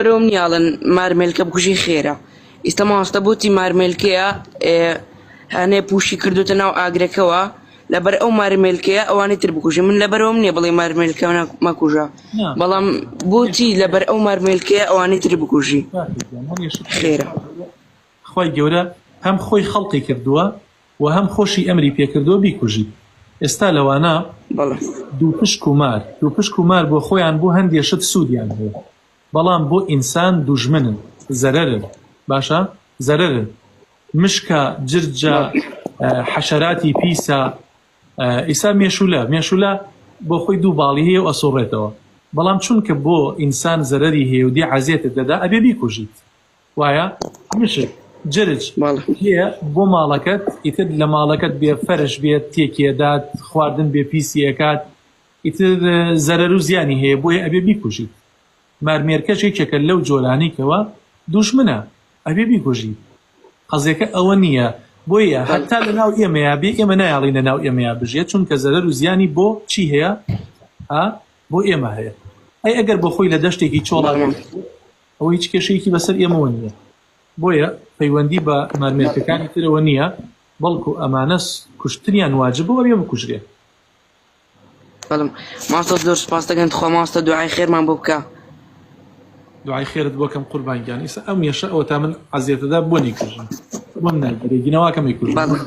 لەبەرئەوەم نیە ئەڵێن مارمێلکە بکوژی خێرە ئیستا مامۆستا بۆچی مارمێلکەیە هەنێ پوشی کردوتە ناو ئاگرەکەوە لەبەر ئەو مارمێلکەیە ئەوانی تر بکوژی من لەبەرئەوەم نیە بڵێ مارمێلکە مەکوژە بەڵام بۆچی لەبەر ئەو مارمێلکەیە ئەوانی تر بکوژی خێرە. خوای گەورە هەم خۆی خەڵقی کردووە و هەم خۆشی ئەمری پێکردووە بیکوژیت ئێستا لەوانە بەڵێ. دووپشک و مار دووپشک و مار بۆ خۆیان بۆ هەندێ شت سوودیان هەیە بەڵام بۆ ئینسان دوژمنن زەرەرن باشە زەرەرن مشکە جرجە حەشەراتی پیسە ئیسا مێشولە مێشولە بۆ خۆی دوو باڵی هەیە و ئەسوڕێتەوە بەڵام چونکە بۆ ئینسان زەرەری هەیە و دێ عەزێتت دەدا ئەبێ بیکوژیت وایە مشک جرج هەیە بۆ ماڵەکەت ئیتر لە ماڵەکەت بێ فەرش بێت تێکیەدات خواردن بێ پیسی ئەکات ئیتر زەرەر و زیانی هەیە بۆیە ئەبێ بیکوژیت مارمێرکەش یەکێکە لەو جۆرانەی کەوا دوژمنە ئەبێ بیکوژیت قەزیەکە ئەوە نییە بۆیە هەتا لە ناو ئێمەیا بێ ئێمە نایەڵین لە ناو ئێمەیا بژێت چونکە زەرەر و زیانی بۆ چی هەیە ها بۆ ئێمە هەیە ئەی ئەگەر بۆ خۆی لە دەشتێکی چۆڵا ئەوە هیچ کێشەیەکی بەسەر ئێمەوە نییە بۆیە پەیوەندی بە مارمێلکەکانی ترەوە نییە بەڵکو ئەمانە کوشتنیان واجبە و ئەبێ بکوژرێن. بەڵم ماستە زۆر سپاس دەکەن تخوا ماستە دوعای خێرمان بۆ بکە. دوعای خێرت بۆ کەم قوربان گیان ئیسا ئەم یەشە ئەوەتا من عەزێتەدا بۆ نەیکوژم بۆم ناگیرێ گینەواکەم ئەیکوژم. بەڵێ.